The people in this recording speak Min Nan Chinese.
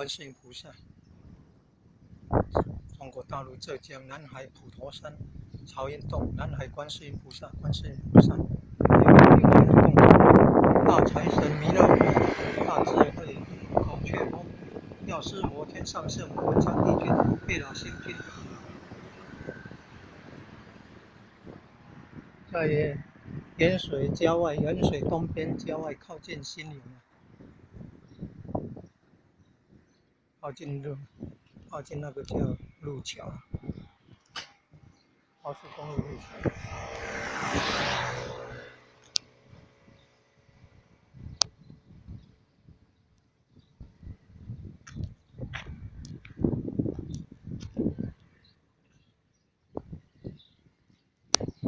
觀世音菩薩。中國大陸浙江南海普陀山潮音洞南海觀世音菩薩，觀世音菩薩，還有另外的供大財神彌勒佛、大智慧孔雀佛、藥師佛、天上聖母、文昌帝君、貝老星君。在鹽水郊外，鹽水東邊郊外靠近新營，靠近路，靠近那個叫路橋，高速公路路橋。